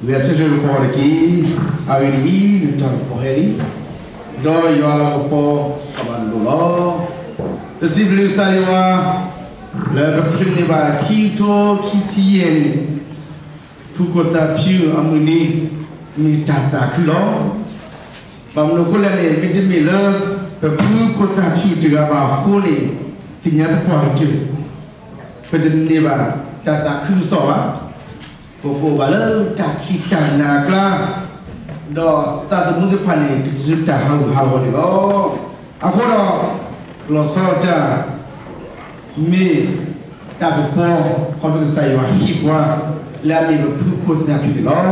ဂဲၤဆၢထၢၣ်ကပီၤတက့ၢ်. အဂ့ၢ်ဒ်အံၤ, နတၢ်ကပီၤဟဲလံ, ဒီးယွၤအလၤကပီၤထီၣ်ဘၣ်နလိၤလီၤ. ပစံးဘျုးကစၢ်ယွၤ လၢပချုးန့ၢ်ဘၣ်ခံကထိခံဆံယဲၢ်နံၣ် ဖုကိၣ်သၣ်ဖၠူၣ်အမုၢ်နံၤ မ့ၢ်တၢ်သးခုလီၤ. ဘၣ်မနုၤအဃိလဲၣ်န့ၣ် မ့တမ့ၢ်လၢ ပဖုကိၣ်သၣ်ဖၠူၣ်တဂၤဘၣ်အဃိန့ၣ် သ့ၣ်ညါသပှၢ်ကတၢၢ် ပတန့ၢ်ဘၣ်တၢ်သးခုကစီၣ်ဘၣ်. ပကအိၣ်ဘၣ်လၢတၢ်ခံးတၢ်နၤအကျါ, ဒီးသးသမူသ့ၣ်တဖၣ်န့ၣ် ကတုၤဆူတၢ်ဟးဂူာ်ဟးဂီၤန့ၣ်လီၤ. အဃိဒီး လီၤဆီဒၣ်တၢ် မ့ၢ်တၢ်ကပီၤ ခီဖျိကစၢ်ယွၤဟ့ၣ်ပှၤ လၢအမ့ၢ်ပဖုကိၣ်သၣ်ဖၠူၣ်န့ၣ်လီၤ.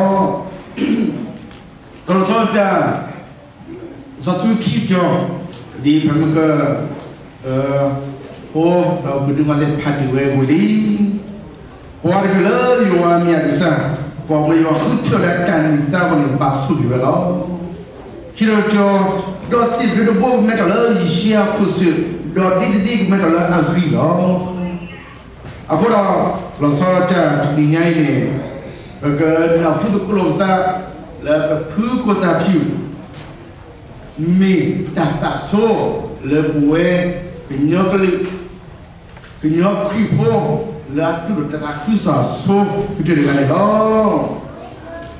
ဒီးလီၤဆီဒၣ်တၢ် စီၤထူခံပျီ ဒ်ဖဲမုၢ်က အိၣ်ဒီးပဒုးမၤသ့ၣ်ဖးတံၢ်ဝဲဝံၤလံ, ပှၤတကလုာ်လၢယွၤမ့ၢ်အကစၢ်, ပှၤမၢယွၤဃုထၢလၢတၢ်နံၤသါအဂီၢ်န့ၣ် ဘၣ်ဆိၣ်ဂ့ၤဝဲလီၤ. ခံကတၢၢ်, ဒီးသ့ၣ်ဘျုးတဘိကမဲထီၣ်လၢယ့ၣ်ၡံယၤခိၣ်စူၣ်, ဒီးဒ့တဒ့ကမဲထီၣ်လၢအဂံၢ်လီၤ. အဃိဒီး လီၤဆီဒၣ်တၢ်တနံၤညါအံၤန့ၣ် ပကနၢ်ဟူသကိးလိာ်ပသး လၢပဖုကိၣ်သၣ်ဖၠူၣ် မ့ၢ်တၢ်သးဆိလၢပဝဲ ကညီကလုာ် ကညီခရံာ်ဖိ လၢအတူၢ်လိာ်တၢ်သးခုကစီၣ်အဆိကတၢၢ်တဂၤန့ၣ်လီၤ.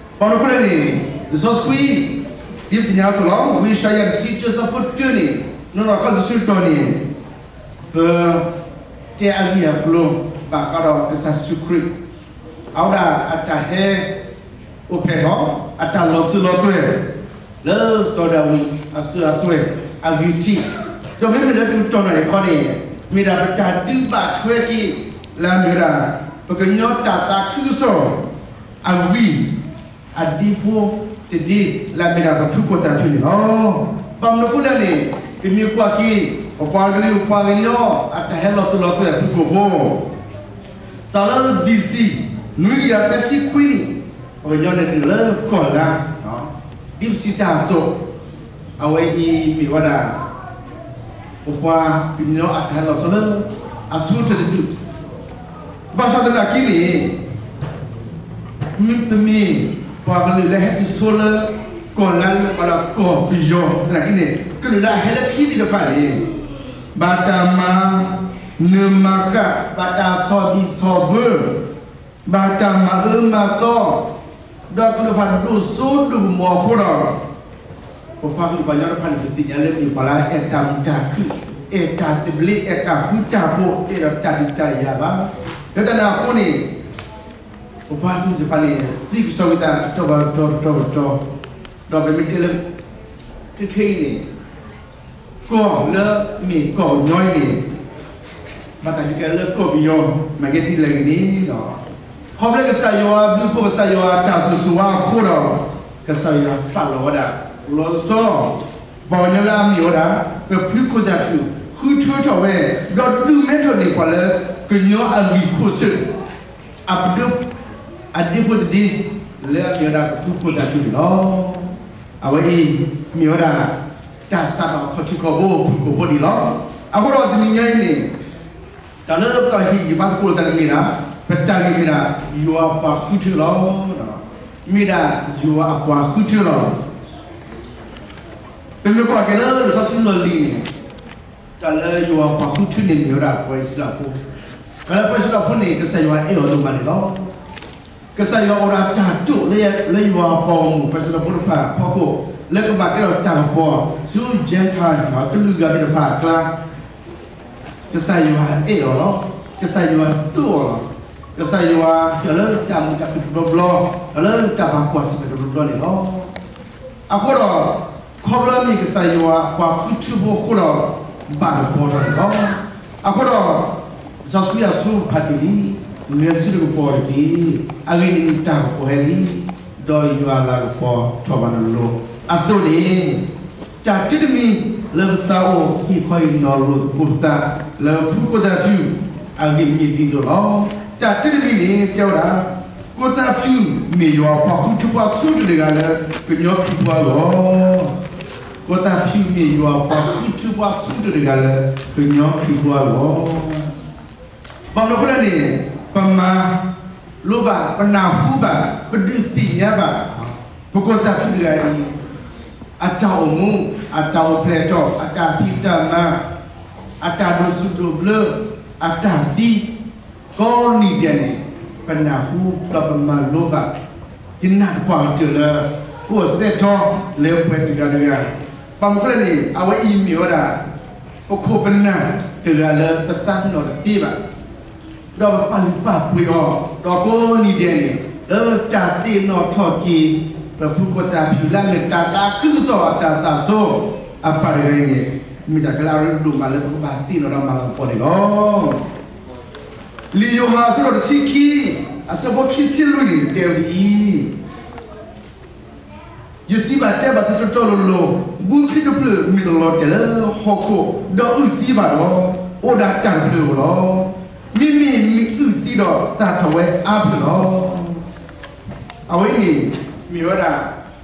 ဘၣ်မနုၤအဃိလဲၣ်န့ၣ် လံာ်စီဆှံ ဒ်ပသ့ၣ်ညါအသိးလီၤ. ဝံယၡါယၤတဆံတၢ ဆၢဖိတၢန့ၣ် နီၢ်နီၢ်ခီလံာ်စီဆှံတီၤန့ၣ် ပတဲအဂ့ၢ်အကျိၤ ဘၣ်ဃးဒီးကစၢ်ယ့ၣ်ၡူးခရံာ် အဝဲဒၣ်အတၢ်ဟဲ အိၣ်ဖျဲၣ်ထီၣ် အတၢ်လီၤစၢၤလီၤသွဲၣ် လၢစီၤဒၤဝံးအစၢၤအသွဲၣ်အဂံၢ်ထံး, ဒီးမ့မ့ၢ်လၢတကတီၢ်နီၣ်အံၤခီန့ၣ် မ့ၢ်ဒၣ်ပတၢ်ဒုးဘၣ်ထွဲက့ၤ လၢအမ့ၢ်ဝဲဒၣ် ပကညီတၢ်သးခုကစီၣ် အဂံၢ် အဒ့ဖိတဒ့ လၢအမ့ၢ်ဒၣ်ပဖုကိၣ်သၣ်ဖၠူၣ်န့ၣ်လီၤ. ဘၣ်မနုၤအဃိလဲၣ်န့ၣ် ပမ့ၢ်ကွၢ်က့ၤ ပပှၤကလုာ်ပှၤကညီ အတၢ်ဟဲလီၤစၢၤလီၤသွဲၣ်အဖုၣ်ကိာ်ဖိ စးလၢ ဘီစံ နွံကယၤသၢဆံခွံနံၣ် ပှၤကညီန့ၣ်တုၤလၢကီၢ်လါ ဒ်ပစံးတၢ်အသိး အဝဲအံၤမ့ၢ်ဝဲဒၣ် ပပှၤကညီအတၢ်ဟဲလီၤဆီလၢ အဆိကတၢၢ်တဒူၣ် ဘၣ်ဆၣ်သနာ်က့န့ၣ် မ့တမ့ၢ် ပှၤကလုာ်လၢဟဲတုၤဆိလၢ ကီၢ်လါလၢပှၤလၢကီၢ်ပယီၤသနာ်က့န့ၣ် ကလုာ်လၢအဟဲလၢခံသ့ၣ်တဖၣ်န့ၣ် ဘၣ်တၢ်မၤနၢၤမၤဃၣ် ဘၣ်တၢ်ဆီၣ်ဘံၣ်ဆီၣ်ဘၢ ဘၣ်တၢ်မၤအၢမၤသီ ဒီးကလုာ်တဖၣ်ဒိၣ်စိဒိၣ်ကမီၤအဃိဒီး ပပှၤကလုာ်ပှၤကညီတဖၣ်န့ၣ် ပသ့ၣ်ညါလၢမ့ၢ်ပှၤလၢအဲၣ်တၢ်မုာ်တၢ်ခုၣ်, အဲၣ်တၢ်သဘျ့, အဲၣ်တၢ်ဃူတၢ်ဖိး, အဲၣ်ဒိးတၢ်ဒုးတၢ်ယၤဘၣ်. လၢတၢ်န့ၣ်အဃိန့ၣ် ပပှၤကလုာ်တဖၣ်န့ၣ် သံကစီၣ်ဝံသးတတီၤဘၣ်တတီၤတတီၤဘၣ်တတီၤ, ဒီးပမ့ၢ်တဲလၢ ခဲခဲအံၤန့ၣ် ကီၢ်လၢမ့ၢ်ကီၢ်ကညီအံၤန့ၣ် ဘၣ်တၢ်ဒုးကဲလၢကီၢ်ပယီၤ မၤကဲဒ်လဲၣ်ဂ့ၤန့ၣ်ဒီး ခီဖျိကစၢ်ယွၤဘျုးဖှိၣ် ကစၢ်ယွၤတၢ်ဆိၣ်ဂ့ၤဆိၣ်ဝါအဃိဒီး ကစၢ်ယွၤပာ်လီၤဝဲဒၣ် လီၤဆီ ပှၤကညီလၢအမ့ၢ်ဝဲဒၣ် ပဖုကိၣ်သၣ်ဖၠူၣ် ဃုထၢထီၣ်ဝဲ ဒီးဒုးမဲထီၣ်န့ၢ်ပှၤလၢ ကညီအဂံၢ်ခိၣ်ဆၢၣ် အပဒိၣ် အဒ့ဖိတဒ့ လၢအမ့ၢ်ဝဲဒၣ်ပဖုကိၣ်သၣ်ဖၠူၣ်န့ၣ်လီၤ. အဝဲအံၤ မ့ၢ်ဝဲဒၣ် တၢ်စးထီၣ်ခီၣ်ထံးခီၣ်ဘိ ဖုၣ်ကိာ်ဖိန့ၣ်လီၤ. အဃိဒီးတနံၤညါအံၤန့ၣ် တၢ်လၢပကဟ့ၣ်ဂံၢ်ဘါသကိးတၢ်န့ၣ်မ့ၢ်ဒၣ် ပတၢ်ဂ့ၢ်မ့ၢ်ဒၣ် ယွၤအပှၤဃုထၢလီၤ. မ့ၢ်ဒၣ်ယွၤအပှၤဃုထၢလီၤ. ပမ့ၢ်ကွၢ်က့ၤလၢလံာ်စီဆှံလီၢ်လံၤန့ၣ် တၢ်လၢယွၤအပှၤဃုထၢန့ၣ်မ့ၢ်ဝဲဒၣ်ပှၤအံၣ်စရ့လးဖိ, တၢ်လၢပှၤအံၣ်စရ့လးဖိန့ၣ် ကစၢ်ယွၤအဲၣ်အီၤဒိၣ်မးန့ၣ်လီၤ. ကစၢ်ယွၤအိၣ်ဒီးတၢ်တိာ်လၢယွၤအပှၤဂီၢ်မုၢ် ပှၤအံၣ်စရ့လးဖိတဖၣ်အဖီခိၣ် လၢကဘၣ်ကဲထီၣ်တၢ်ကပီၤ ဆူ Gentile ကလုာ်ဂၤသ့ၣ်တဖၣ်အကျါ ကစၢ်ယွၤအဲၣ်အီၤလီၤ. ကစၢ်ယွၤသိၣ်အီၤလီၤ. ကစၢ်ယွၤ တၢ်လၢတၢ်မုာ်တၢ်ခုၣ်တဘျီဘျီ, တၢ်လၢတၢ်ဘၣ်ကွၢ်ဆၢၣ်မဲာ်တဘျီဘျီန့ၣ်လီၤ. အဃိဒီး ခီဖျိမ့ၢ်ကစၢ်ယွၤပှၤဃုထၢဖိအဃိဒီး ဘၣ်ကပီၤထီၣ်န့ၣ်လီၤ. အဃိဒီး လံာ်စီဆှံအဆၢဖးတံၢ်လံ, ဂဲၤဆၢထၢၣ်ကပီၤတက့ၢ်. အဂ့ၢ်ဒ်အံၤ တၢ်ကပီၤဟဲလံ, ဒီးယွၤအလၤကပီၤထီၣ်ဘၣ်နလိၤအသိးန့ၣ် တၢ်တမံၤမံၤလၢပသးအိၣ်ဟ့ၣ်ခီဟ့ၣ်နီၤလိာ်သကိးပသး လၢဖုကိၣ်သၣ်ဖၠူၣ်အဂ့ၢ်မ့ၢ်ဒ်သိးလီၤ. တၢ်တမံၤမံၤန့ၣ် တဲဝဲဒၣ် ကိၣ်သၣ်ဖၠူၣ်မ့ၢ်ယွၤအပှၤဃုထၢဖိအဆိကတၢၢ်တဂၤလၢ ကညီခရံာ်ဖိအဂီၢ် ကိၣ်သၣ်ဖၠူၣ်မ့ၢ်ယွၤအပှၤဃုထၢဖိအဆိကတၢၢ်တဂၤလၢ ကညီခရံာ်ဖိအဂီၢ်. ဘၣ်မနုၤအဃိလဲၣ်န့ၣ် ပမၤ လိၣ်ဘၣ် ပနၢ်ဟူဘၣ် ပဒုးသ့ၣ်ညါဘၣ် ပှၤကူၣ်သးဖုတဂၤအံၤ အတၢ်အိၣ်မူ အတၢ်အိၣ်ဖျဲၣ်ထီၣ် အတၢ်ဖံးတၢ်မၤ အတၢ်ဒိးစူးဒိးဘျၢ အတၢ်သံ ကိးနံၤဒဲးန့ၣ် ပနၢ်ဟူဒီးပမၤလိဘၣ် ယနာ်သပှၢ်ကတၢၢ်လၢ ကအိၣ်စဲထီၣ်လၢပှၤတဂၤတဂၤ ဘၣ်မနုၤလဲၣ်န့ၣ် အဝဲအံၤမ့ၢ်ဝဲဒၣ် ပခိၣ်ပနၢ်တဂၤလၢပသးပ့ၤနီၣ်တသ့ဘၣ် ဒီးပပာ်လုၢ်ပာ်ပှ့ၤအီၤ ဒီးကိးနံၤဒဲးန့ၣ် လၢတၢ်သ့ၣ်နီၣ်ထီၣ်က့ၤ ပဖုကိၣ်သးဖုလၢအမ့ၢ်တၢ်သးခုကစီၣ်အတၢ်သးစီ အပၢ်တဂၤအံၤန့ၣ် မ့ၢ်တၢ်တခါလၢအရ့ဒိၣ်မးလၢပကဘၣ်သ့ၣ်နီၣ်ဒီးမၤလၤကပီၤန့ၣ်လီၤ. လံာ်ယိၤဟၣ်အဆၢဒိၣ်တဆံခံ အဆၢဖိခံဆံလွံၢ်န့ၣ် တဲဝဲဒ်အံၤ ယစံးဘၣ်တဲဘၣ်သုတီတီလိၤလိၤ, ဘုချံတဖျၢၣ်မ့ၢ်တလီၤတဲာ်လၢဟီၣ်ခိၣ် ဒီးအုၣ်သံဘၣ်ဒီး, အိၣ်ဒၣ်တၢ်တဖျၢၣ်ဧိၤလီၤ. မ့မ့ၢ်မ့ၣ်အုၣ်သံဒီးသၣ်ထီၣ်ဝဲအါဖျၢၣ်လီၤ. အဝဲအံၤန့ၣ် မ့ၢ်ဝဲဒၣ်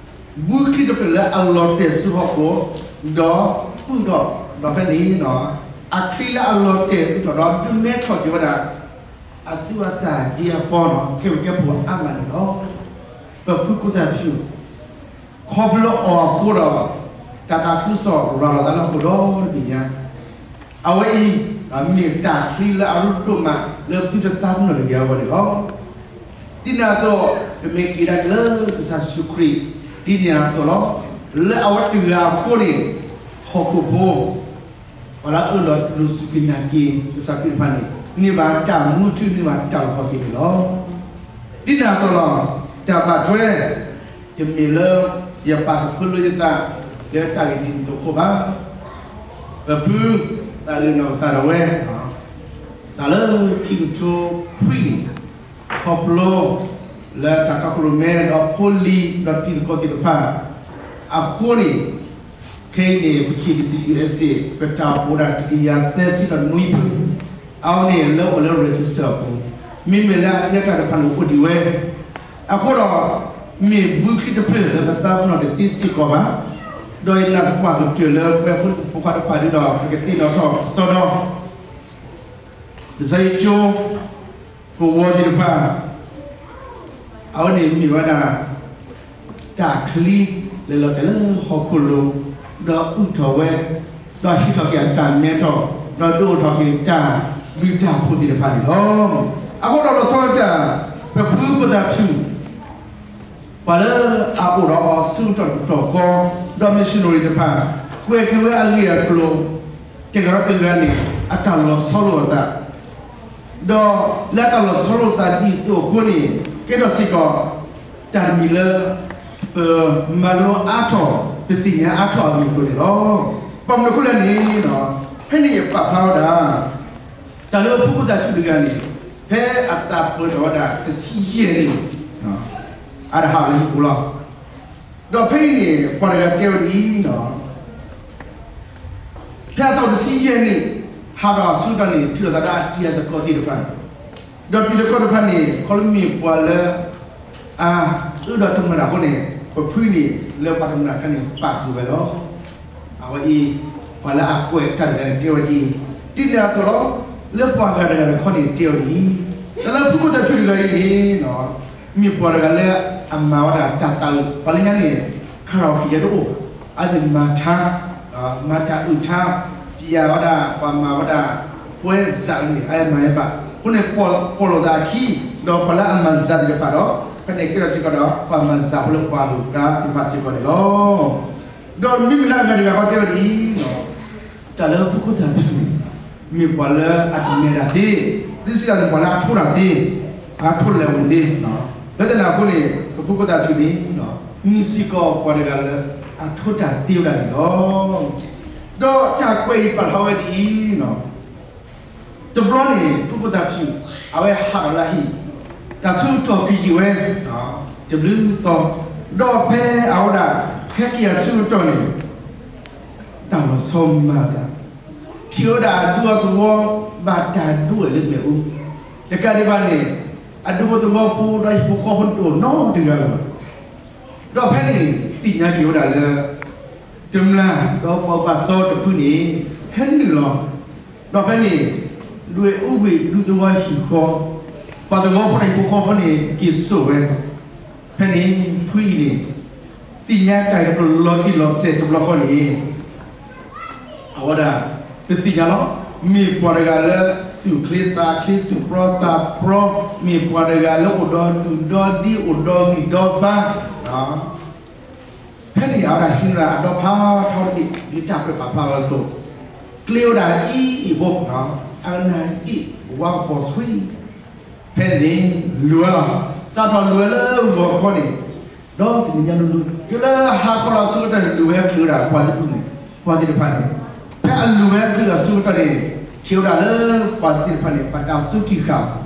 ဘုချံတဖျၢၣ်လၢအလီၤတဲာ်ဆူဟီၣ်ခိၣ်, ဒီးအုၣ်ထီၣ်, ဒီးဖဲန့ၣ် အချံလၢအလီၤတဲာ်အုၣ်ထီၣ်ဒီး ဒုးမဲထီၣ်က့ၤဝဲဒၣ် အသူအသၣ်ဒ်အပီၤနီၤ ကဲဝဲကဲဖိအါမးန့ၣ်လီၤ. ပဖုကိၣ်သးဖု ခီဖျိအီၤအဃိဒီး တၢ်သးခုကစီၣ်ရၤလီၤသးလၢဟီၣ်ခိၣ်ဒီတဘ့ၣ်ညါ, အဝဲအံၤ မ့ၢ်တၢ်ချံလၢအရ့ဒိၣ်မးလၢသုတသးပ့ၤနီၣ်တဂ့ၤအဂီၢ်န့ၣ်လီၤ. ဒ်န့ၣ်အသိး ပမ့ၢ်က့ၤဒၣ်က့ၤလၢကစၢ်ယ့ၣ်ၡူးခရံာ် ဒ်န့ၣ်အသိးလီၤ. လၢအဝဲတဂၤအဃိန့ၣ် ဟီၣ်ခိၣ်ဖိ ပှၤလၢအအၢၣ်လီၤဒိးစူၢ်က့ၤနာ်က့ၤ ကစၢ်ခရံာ်တဖၣ်န့ၣ် န့ၢ်ဘၣ်တၢ်မူထူ န့ၢ်ဘၣ်တၢ်အုၣ်က့ၤခီၣ်က့ၤန့ၣ်လီၤ. ဒ်န့ၣ်အသိးလီၤ. တၢ်ဘၣ်ထွဲ တမ့ၢ်လၢ ယပာ်ကဖၢလၢယသး လၢတၢ်ဂ့ၢ်ဒ်န့ၣ်အသိးအဃိဘၣ်. ပဖု သးလၢနီၢ်ကစၢ်ဒၣ်ဝဲ စးလၢခံကထိခွံန့ၣ် ခီဖျိ လၢတၢ်တီခိၣ်ရိၣ်မဲ ဒီးဖိလံၤ ဒီးတံၤသကိးသ့ၣ်တဖၣ် အဃိန့ၣ် ခဲအံၤန့ၣ် ပ KBC USA ပတၢ်အိၣ်ဖှိၣ်ဒၣ်တကယၤသၢဆံဒီးနွံဖု အဝဲန့ၣ်လၢအိၣ်လၢ register အပူၤ, မ့မ့ၢ်လၢအကဲထီၣ်တၢ်တဖၣ်န့ၣ်အိၣ်ဒံးဝဲ, အဃိဒီး မ့ၢ်ဘုချံတဖျၢၣ်လၢပသးပ့ၤနီၣ်တသ့စ့ၢ်ကီးဘၣ်, ဒီးယနာ်သပှၢ်ကတၢၢ်လၢပဝဲဖိခွါတဖၣ်ဒုဒီး ပကသ့ၣ်နီၣ်ထီၣ်ကစီဒီ ကစၢ်ယွၤကၠိ ကဝီၤသ့ၣ်တဖၣ် အဝဲန့ၣ်မ့ၢ်ဝဲဒၣ် တၢ်ချံလၢလီၤတဲာ်လၢဟီၣ်ခိၣ်လိၤ, ဒီးအုၣ်ထီၣ်ဝဲ, ဒီးဟံးထီၣ်က့ၤအတၢ်မဲထီၣ်, ဒီးဒိၣ်ထီၣ်က့ၤတၢ်ဘျုးတၢ်ဖှိၣ်သ့ၣ်တဖၣ်န့ၣ်လီၤ. အဃိဒီးလီၤဆီဒၣ်တၢ် ပဖုကိၣ်သးဖု ပှၤလၢအအိၣ်ဒီးအီၤဆူကတီၢ်တကတီၢ်ဃီ, ဒီး missionary တဖၣ် ကွဲးက့ၤဝဲအဂ့ၢ်အကျိၤ တဂၤဒီးတဂၤန့ၣ် အတၢ်လီၤဆီလိာ်အသး, ဒီးလၢအတၢ်လီၤဆီလိာ်သးဒ်သိးအဃိန့ၣ် ကဲထီၣ်စ့ၢ်ကီး တၢ်တမံၤလၢ ပမၤလိအါထီၣ် ပသ့ၣ်ညါအါထီၣ်အဂ့ၢ်အကျိၤန့ၣ်လီၤ. ဘၣ်မနုၤအဃိလဲၣ်န့ၣ် ဖဲန့ၣ်ယပာ်ဖျါဝဲဒၣ် တၢ်လၢပဖုကိၣ်သးဖုတဂၤန့ၣ် ဖဲအသးပှဲၤထီၣ်ဝဲဒၣ်တဆံယဲၢ်နံၣ်န့ၣ် အတဟးလၢဟံၣ်ပူၤလီၤ. ဒီးဖဲအံၤန့ၣ် ပှၤတဂၤတဲဝဲဒ်အံၤ, ဖဲအသးအိၣ်တဆံယဲၢ်နံၣ် ဟးထီၣ်အဆၢကတီၢ်န့ၣ် ထံၣ်လိာ်သးဒီးအတံၤအသကိးသ့ၣ်တဖၣ်, ဒီးတံၤသကိးတဖၣ်န့ၣ် ခီလၢမ့ၢ်ပှၤလၢ အအုၣ်ဒီးတၢ်မၤတၢ်အဃိန့ၣ် ပဖုန့ၣ် လၢပှၤတၢ်မၤတၢ်အခါန့ၣ် ပာ်ဃုာ်ဝဲလီၤ. အဝဲအံၤ ပှၤလၢအကွဲးတၢ်တဂၤန့ၣ် တဲဝဲဒ်အံၤ, ဒ်န့ၣ်အသိးလီၤ. လၢပှၤဂၤတဂၤတခီန့ၣ် တဲဝဲဒ်အံၤ, တၢ်လၢဖုကိၣ်သးဖုတဂၤအံၤန့ၣ် မ့ၢ်ပှၤတဂၤလၢအမၤဝဲဒၣ်တၢ်သးအုး, ပှၤလၢညါန့ၣ် ခါထီၣ်ခံယဲၢ်တအိၣ်ဘၣ်, အဝဲသ့ၣ်မၤထါ, မၤတၢ်အုးထါ, ပျဲဝဲဒၣ် ပှၤမၤဝဲဒၣ် ပွဲစားန့ၣ် အဝဲမၤဝဲဘၣ်. အဃိန့ၣ် ပိာ်လိာ်သးအခံ, ဒီးပှၤလၢအမၤစၢၤသ့ၣ်တဖၣ်ဒီး ဖဲန့ၣ်ကဲထီၣ်စ့ၢ်ကီးဒီး ပှၤမၤစၢၤဖိလၢပှၤအုၣ်အသးသ့ၣ်တဖၣ်စ့ၢ်ကီးန့ၣ်လီၤ. ဒီးမ့မ့ၢ်လၢအဂၤတဂၤဃီတဲဝဲဒ်အံၤ, တၢ်လၢဖုကိၣ်သးဖုန့ၣ် မ့ၢ်ပှၤလၢအတမဲာ်တၢ်သ့, ဒ်စံးဒ်န့ၣ် ပှၤလၢအထိတၢ်သ့, အထိၣ်လဲၤဝံၤသ့, လၢတၢ်န့ၣ်အဃိန့ၣ် ပဖုကိၣ်သးဖုန့ၣ် မ့ၢ်စ့ၢ်ကီးပှၤတဂၤလၢအထိတၢ်သ့ဝဲဒၣ်န့ၣ်လီၤ. ဒီးတၢ်ကွဲးအံၤပာ်ဖျါဝဲဒ်အံၤ, တဘျီန့ၣ် ဖုကိၣ်သးဖု အဝဲဟးထီၣ်လၢအဟံၣ်, တၢ်ဆၢကတီၢ်ကယံာ်ဝဲ တဘျုးသီ, ဒီးဖဲအဝဲဒၣ် ဖဲကယၤဆၢကတီၢ်န့ၣ် တၢ်လီၤဆီမၤအသး, ထံၣ်ဝဲဒၣ်အဒူအသဝီ ဘၣ်တၢ်ဒိၣ်ဝဲလၢမ့ၣ်အူ, တကးဒံးဘၣ်န့ၣ် အဒူအသဝီဖိဒီးဟံၣ်ဖိဃီဖိတအိၣ်နီတဂၤလၢၤဘၣ်. ဒီးဖဲန့ၣ် သ့ၣ်ညါက့ၤဝဲဒၣ်လၢ တမျၢ်ဒီးပှၤဘၣ်သီတဖုန့ၣ် ဟဲနုာ်လီၤ. ဒီးဖဲန့ၣ် ဒွဲၣ်အူကွံာ်ဒူသဝီဟံၣ်ဃီ, ပှၤသဝီဖိတၢ်ဟံၣ်ဖိဃီဖိန့ၣ် က့ၤစိာ်ဝဲ, ဖဲန့ၣ် ဖုအံၤန့ၣ် သ့ၣ်ညါတၢ်လီၤတံၢ်လီၤဆဲးတဘျီဃီန့ၣ် အဝဲဒၣ် ပသ့ၣ်ညါလီၤ, မ့ၢ်ပှၤတဂၤလၢ သူၣ်ချ့သးချ့ သူၣ်ပျီသးပျီ, မ့ၢ်ပှၤတဂၤလၢအိၣ်ဒီးဒုၣ်ဒီဒ့ အိၣ်ဒီးဂံၢ်ဒီးဘါ, ဖဲန့ၣ်အဝဲဒၣ်ဟံးဝဲဒၣ်အဒီဖးထီတဘ့ၣ် ဒ်တၢ်ကွဲးပာ်ဖျါဝဲအသိး, ကျ့ဝဲဒၣ်အ့ၣ်အ့ၣ်ဖိ, အကနၣ်အ့ၣ် ဝါကပီၤဆှံ, ဖဲန့ၣ် လူၤဝဲလီၤ. စးထီၣ်လူၤဝဲလၢဂီၤခီန့ၣ် ဒီးတနံၤညါလူၤလူၤ တုၤလၢဟါခီလီၤအဆၢကတီၢ်န့ၣ် လူၤဝဲချုးဝဲဒၣ်ပှၤသ့ၣ်တဖၣ်န့ၣ်, ပှၤသ့ၣ်တဖၣ်န့ၣ်, ဖဲအလူၤဝဲချုးအဆၢကတီၢ်န့ၣ် ထံၣ်ဝဲဒၣ်လၢပှၤသ့ၣ်တဖၣ်န့ၣ် ဘၣ်တၢ်စုထံၣ်ဃာ်အီၤ,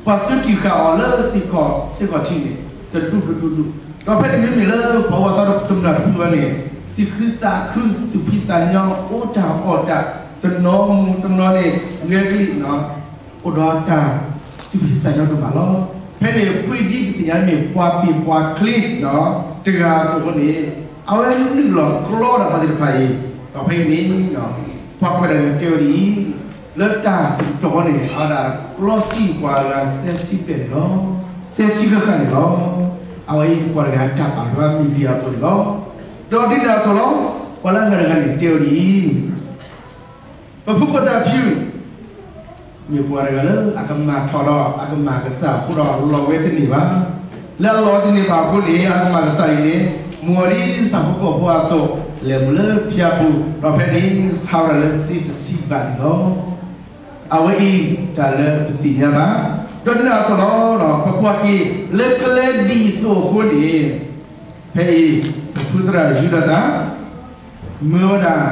ပှၤစုထံၣ်ဃာ်အီၤလၢသ့ၣ်ခီၣ်ထံးန့ၣ် တဒူၣ်တဒူၣ်ဒူၣ်, ဒီးဖဲန့ၣ်မ့မ့ၢ်လၢပှၤအိၣ်အသီတဖၣ်တဖုဝဲန့ၣ် သူၣ်ခုသးခု သူၣ်ဖှံသးညီ အိၣ်တၢ်အီၣ်တၢ် တနီၤမူၤတနီၤန့ၣ် ဂဲၤကလံၣ် အိၣ်ဒီးတၢ်သူၣ်ဖှံသးညီဒိၣ်မးလီၤ. ဖဲန့ၣ် ဖုအံၤဒ်ပသ့ၣ်ညါမ့ၢ်ပှၤပ့ၢ်ပှၤချ့ တဂၤအသိးအဃိန့ၣ် အဝဲနုာ်လီၤကျီဒီးပှၤသ့ၣ်တဖၣ်အံၤ, ဒီးဖဲအံၤန့ၣ် ပှၤကွဲးတၢ်ဂၤတဲဝဲဒ်အံၤ, လၢတၢ်ပတီၢ်ဃီန့ၣ် အဝဲဒၣ်ကျီသံပှၤဂၤသၢဆံဘျဲၣ်န့ၣ်လီၤ. သၢဆံဃၣ်ဃၣ်န့ၣ်လီၤ. အဝဲအံၤပှၤတဂၤတၢ်ပာ်ဖျါမ့ၢ်ဒ်အသိးန့ၣ်လီၤ. ဒီးဒ်န့ၣ်အသိးလီၤ. ပှၤလၢအဂၤတဂၤန့ၣ်တဲဝဲဒ်အံၤ ပဖုခိၣ်သၣ်ဖၠူၣ် မ့ၢ်ပှၤတဂၤလၢအကမၤထီၣ်ဒီးအကမၤကစၢ်အဃိဒီးလီၤဝဲတန့ၢ်ဘၣ်. လၢအလီၤတန့ၢ်ဘၣ်အဃိန့ၣ် အကမၤကစၢ်အံၤန့ၣ် မ့ၢ်ဝဲဒ်ဆၣ်ဖိကီၢ်ဖိအသိး လဲၤမူလၢဖၠါပူၤ ဒီးဖဲန့ၣ် ဆါဝဲဒၣ်လၢစ့တဆံဘးန့ၣ်လီၤ. အဝဲအံၤတၢ်လၢပသ့ၣ်ညါဘၣ်. ဒီးဒ်န့ၣ်အသိးလီၤ. ပကွၢ်က့ၤလၢကျဲဒ်အံၤအသိးအဃိန့ၣ် ဖဲအံၤ ပဖုသရၣ်ယူဒၤသၣ် မၢဝဲဒၣ်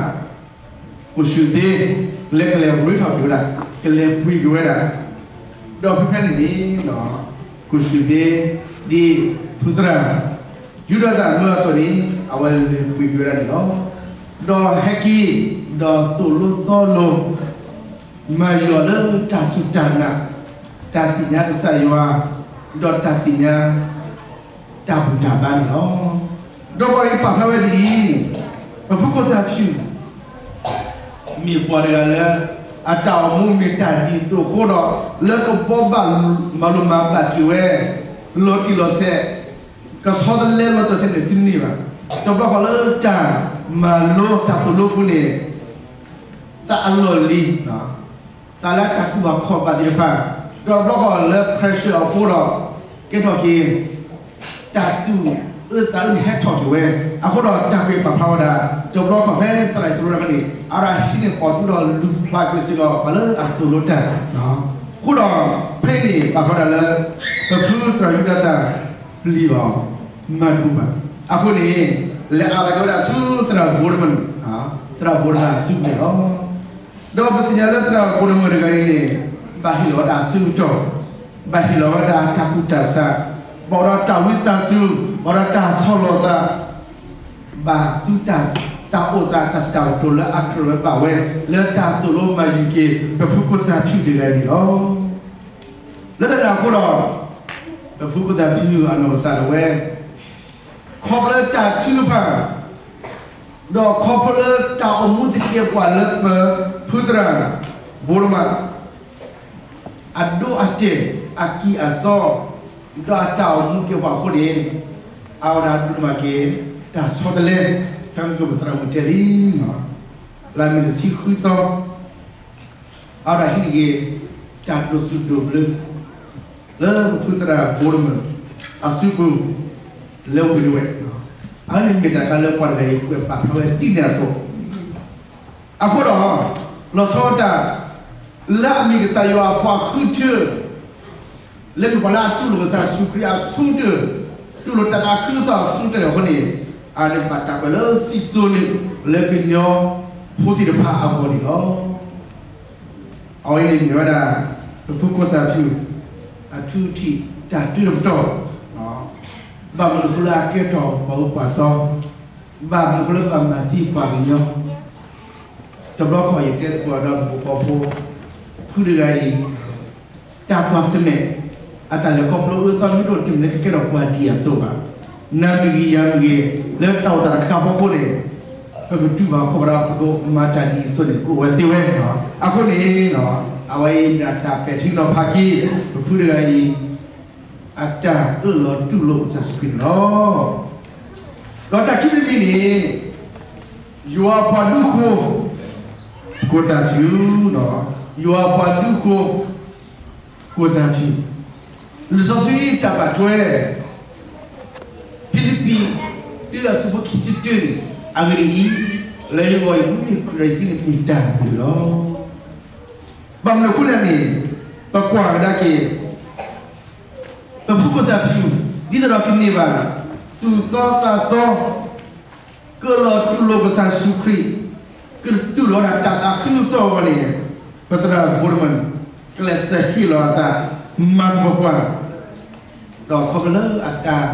ကိၣ်ဆူၣ်သ့ လၢကလဲၤရ့ထီၣ်က့ၤဝဲဒၣ်, ကလဲၤပှ့ၤက့ၤဝဲဒၣ်, ဒီးဖဲဖဲန့ၣ်န့ၣ် ကိၣ်ဆူၣ်သ့ ဒ်ဖုသရၣ် ယူဒၤသၣ်မၢအသိးန့ၣ် အဝဲလဲၤပှ့ၤက့ၤဝဲဒၣ်န့ၣ်လီၤ. ဒီးဟဲက့ၤ ဒီးသိၣ်လိသီလိ မၤယီၤလၢတၢ်စူၢ်တၢ်နာ်, တၢ်သ့ၣ်ညါကစၢ်ယွၤ, ဒီးတၢ်သ့ၣ်ညါ တၢ်ဘူၣ်တၢ်ဘါန့ၣ်လီၤ. ဒီးပှၤအံၤပာ်ဖျါဝဲဒ်အံၤ, ပဖုခိၣ်သၣ်ဖၠူၣ် မ့ၢ်ပှၤတဂၤလၢ အတၢ်အိၣ်မူမ့ၢ်တၢ်ဒ်သိးအဃိဒီး လၢကဘီဘၣ်မၤလိမၤဘၣ်က့ၤဝဲ လီၤတံၢ်လီၤဆဲး, ကဆီတလဲလီၤတံၢ်လီၤဆဲးန့ၣ်တန့ၢ်ဘၣ်. တဘျီဃီလၢတၢ်မၤလိတၢ်သိၣ်လိပူၤန့ၣ် သးအလီၢ်လံၤ, သးလၢတၢ်ကူၣ်ဘၣ်ခီၣ်ဘၣ်သ့ၣ်တဖၣ်, ဒီးတဘျီဃီလၢ pressure အဃိဒီး ကဲထီၣ်က့ၤ တၢ်သူၣ်အၢသးအုးန့ၣ်ဟဲထီၣ်က့ၤဝဲ, အဃိဒီးတၢ်ကွဲးပာ်ဖျါဝဲဒၣ် တဘျီဃီဖဲသရၣ်သိၣ်လိတၢ်ဖဲန့ၣ် အဝဲဒၣ်ဟံးန့ၢ်ဃီၤသုဒီးလူၤဖျါက့ၤစ့ၢ်ကီး ပှၤလၢအသိၣ်လိတၢ်, အဃိဒီး ဖဲအံၤန့ၣ် ပာ်ဖျါဝဲဒၣ်လၢ ပဖုသရၣ်ယူဒၤသၣ် ပျံၤအီၤ မၤတဘူၣ်ဘၣ်. အဃိန့ၣ် လဲၤအးလီၤက့ၤဝဲဒၣ်ဆူသရၣ်ဘိဒမၢၣ်, သရၣ်ဘိဒမၢၣ်အစုပူၤန့ၣ်လီၤ. ဒီးပသ့ၣ်ညါလၢသရၣ်ဘိဒမၢၣ်တဂၤအံၤန့ၣ် ဘၣ်ဟ့ၣ်လီၤဝဲဒၣ်အဆၢကတီၢ်, ဘၣ်ဟ့ၣ်လီၤဝဲဒၣ်တၢ်ကူၣ်တၢ်ဆး, ဘၣ်အိၣ်ဒီးတၢ်ဝံသးစူၤ, ဘၣ်အိၣ်ဒီးတၢ်ဆီၣ်လီၤသး, ဘၣ်သူတၢ်, တၢ်အိၣ်သးတၢ်စံးတၢ်ကတိၤလၢအကြၢးဝဲဘၣ်ဝဲ လၢတၢ်သိၣ်လိမၤယုၤက့ၤ ပဖုခိၣ်သၣ်ဖၠူၣ်တဂၤန့ၣ်လီၤ. လၢတၢ်န့ၣ်အဃိဒီး ပဖုခိၣ်သၣ်ဖၠူၣ်အနီၢ်ကစၢ်ဒၣ်ဝဲ ခီဖျိလၢတၢ်ထုကဖၣ် ဒီးခီဖျိလၢတၢ်အိၣ်မူသကဲးပဝးလၢပဖုသရၣ်ဘိဒမၢၣ် အဒိအတဲာ် အကံၢ်အစီ ဒီးအတၢ်အိၣ်မူကဲပှၤအဃိန့ၣ် အဝဲဒၣ်ဒိၣ်မးက့ၤ တၢ်ဆီတလဲ ဖဲမုၢ်ကပသရၣ်မုၣ်တဲလံ လါမ့ၤတဆံဃုသီ အဝဲဒၣ်ဟံးန့ၢ်က့ၤ တၢ်ဒိးစူးဒိးဘျၢ လၢပဖုသရၣ်ဘိဒမၢၣ် အစုပူၤ လၢဝ့ၢ်ဒဝဲၢ်, အဝဲန့ၣ်မ့ၢ်တၢ်တခါလၢပှၤတဂၤအံၤ ကွဲးပာ်ဖျါဝဲဒ်န့ၣ်အသိး, အဃိဒီး လီၤဆီဒၣ်တၢ် လၢအမ့ၢ်ကစၢ်ယွၤအပှၤဃုထၢ လၢမ့ၢ်ပှၤလၢအတူၢ်လိာ်ကစၢ်ယ့ၣ်ၡူးခရံာ်အစုကတၢၢ်, တူၢ်လိာ်တၢ်သးခုကစီၣ်အစုကတၢၢ်အဃိန့ၣ်, အဝဲန့ၣ်ဘၣ်တၢ်ကွဲးလၢစံၣ်စိၤန့ၣ် လၢကညီဖိသ့ၣ်တဖၣ်အဂီၢ်န့ၣ်လီၤ. အဝဲအံၤန့ၣ်မ့ၢ်ဝဲဒၣ် ပဖုခိၣ်သၣ်ဖၠူၣ် အထူအထံး တၢ်တုၤတပတီၢ်, ဘၣ်မနုၤအဃိလၢအကဲထီၣ်ပှၤအၢပှၤသီ, ဘၣ်မနုၤအဃိလၢဘၣ်မၤသံပှၤကညီ, တဘျီဃီယတဲသကိးဒီးပဖိ, ဖုတဂၤအံၤ တၢ်ကွၢ်ဆၢၣ်မဲာ် အတၢ်လဲၤခီဖျိအၢသီမ့ၢ်တအိၣ်တမံၤလၢကကဲထီၣ်ပှၤဒ်အသိးဘၣ်. နၤမ့ၢ်ဂ့ၤယၤမ့ၢ်ဂ့ၤ လၢတၢ်အိၣ်သးတခါအဖီခိၣ်န့ၣ် ပကတူၢ်ဘၣ်ခီၣ်ဘၣ်ဒီး ပကမၤတၢ်ဒ်အံၤအသိးန့ၣ် ကအိၣ်ဝဲသ့ဝဲ. အဃိန့ၣ် အဝဲအံၤမ့ၢ်ဒၣ်တၢ်ပဲာ်ထံနီၤဖးက့ၤ ပဖုတဂၤအံၤ အတၢ်အၢၣ်လီၤတူၢ်လိာ်ကစၢ်ယ့ၣ်ၡူးခရံာ်န့ၣ်လီၤ. ဒီးတၢ်ခံမံၤတမံၤန့ၣ် ယွၤအပှၤဒူၣ်ဃိ ကိၢ်သၣ်ဖၠူၣ်, ယွၤအပှၤဒူၣ်ဃိ ကိၢ်သၣ်ဖၠူၣ်, လံာ်စီဆှံတၢ်ဘၣ်ထွဲ ဖံလံးပံး တုၤအဆၢဖိခံဆံတၢန့ၣ်, အဂ့ၢ်ဒ်အံၤ, လၢယဂီၢ်အံၤ မ့ၢ်ခရံာ်ယ့ၣ်ၡူးန့ၣ်မ့ၢ်တၢ်ဘျုးလီၤ. ဘၣ်မနုၤအဃိလဲၣ်န့ၣ်, ပကွၢ်ကဒါက့ၤ ပဖုကိၢ်သၣ်ဖၠူၣ် ဒ်သိးဒီးကန့ၢ်ဘၣ် သူၣ်သီသးသီ ကအၢၣ်လီၤတူၢ်လိာ်ကစၢ်ယ့ၣ်ၡူးခရံာ်, ကတူၢ်လိာ်ဝဲဒၣ်တၢ်သးခုကစီၣ်အဂီၢ်န့ၣ်, ပသရၣ် Boardman ကျဲးစၢးဟ့ၣ်လီၤအသး မၤသပှၢ်ပှၢ်, ဒီးခီဖျိလၢအတၢ်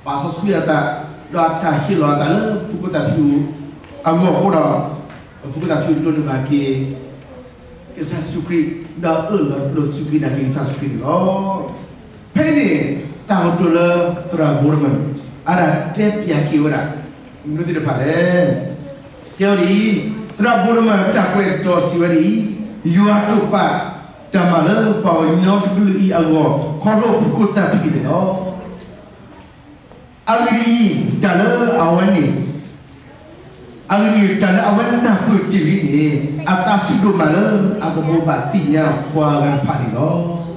ပာ်စီဆှံအသး, ဒီးအတၢ်ဟ့ၣ်လီၤအသးလၢဖုကိၢ်သၣ်ဖၠူၣ်အဂီၢ်အဃိဒီး, ဖုကိၢ်သၣ်ဖၠူၣ်ဒိးန့ၢ်ဘၣ်က့ၤ ကစၢ်ယ့ၣ်ၡူးခရံာ်, ဒီးအၢၣ်လီၤပျိာ်စူၢ်က့ၤနာ်က့ၤကစၢ်ယ့ၣ်ၡူးခရံာ်န့ၣ်လီၤ. ဖဲအံၤန့ၣ် တၢ်ကတိၤလၢသရၣ် Boardman အတၢ်တဲပၠးက့ၤဝဲဒၣ် မနုၤသ့ၣ်တဖၣ်လဲၣ်. တဲဝဲဒ်အံၤ, သရၣ် Boardman တၢ်ကွဲးတတီၤစံးဝဲဒ်အံၤ, ယွၤတိာ်ပာ်တၢ်မၤလၢပှၤကညီတကလုာ်အံၤအဂီၢ် ခီဖျိဖုကိၢ်သၣ်ဖၠူၣ်န့ၣ်လီၤ. အဂ့ၢ်ဒ်အံၤ, တၢ်လၢအဝဲန့ၣ်, အဂ့ၢ်ဒ်အံၤ, တၢ်လၢအဝဲနၢ်ပၢၢ်တ့ၢ်လံန့ၣ် အသးဆူၣ်ဒိၣ်မးလၢအကဘိးဘၣ်သ့ၣ်ညါပှၤဂၤတဖၣ်န့ၣ်လီၤ.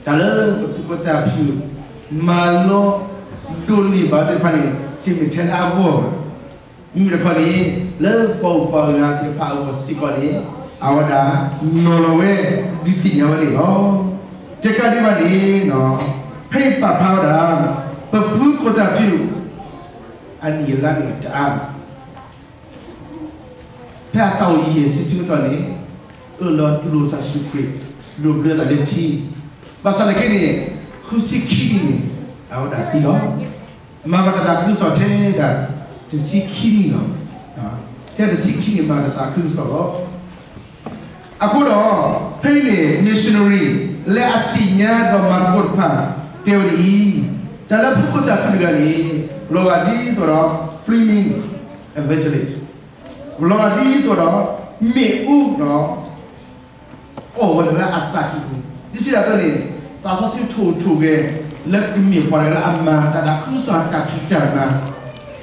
တၢ်လၢပဖုကိၢ်သၣ်ဖၠူၣ် မၤလီၤဒိးန့ၢ်ဘၣ်သ့ၣ်တဖၣ်န့ၣ် တမ့ၢ်ထဲလၢအဂီၢ်ဘၣ်. မ့မ့ၢ်တခီန့ၣ် လၢပှၤဂၤသ့ၣ်တဖၣ်အဂီၢ်စ့ၢ်ကီးန့ၣ် အဝဲဒၣ်နီၤလီၤဝဲ ဒုးသ့ၣ်ညါဝဲန့ၣ်လီၤ. တကးဒံးဘၣ်န့ၣ်, ဖဲအံၤပာ်ဖျါဝဲဒၣ် ပဖုကိၢ်သၣ်ဖၠူၣ် အနံၣ်အလါန့ၣ်တအါ ဖဲအသးအိၣ်ယဲၢ်ဆံဆၢကတီၢ်န့ၣ် အၢၣ်လီၤတူၢ်လိာ်ကစၢ်ယ့ၣ်ၡူးခရံာ်, ဒိးဘျၢသးလၢထံ, ဘၣ်ဆၣ်သနာ်က့န့ၣ် ဃုဆံခံနံၣ်န့ၣ် အဝဲဒၣ်သံလီၤ. မၤဘၣ်တၢ်သးခုကစီၣ်ထဲဒၣ် တဆံခံနံၣ်လီၤ. ထဲတဆံခံနံၣ်မၤတၢ်သးခုကစီၣ်လီၤ. အဃိဒီး ဖဲအံၤန့ၣ် missionary လၢအသ့ၣ်ညါဒီးမၤသကိးတဖၣ် တဲဝဲဒ်အံၤ, တၢ်လၢဖုကိၢ်သၣ်ဖၠူၣ်တဂၤန့ၣ် လီၤဂာ်ဒ်သိးဒီး Fleming evangelist, လီၤဂာ်ဒ်သိးဒီး မ့ၣ်အူဒီး အီၣ်ဝဲဒၣ်လၢအသးကံၢ်ပူၤ, ဒ်သိးဒ်သိးန့ၣ် သးစီဆှံထိၣ်ဟူးထိၣ်ဂဲၤ လၢကမ့ၢ်ပှၤတဂၤလၢအမၤတၢ်သးခုကစီၣ်အတၢ်ဖံးတၢ်မၤ,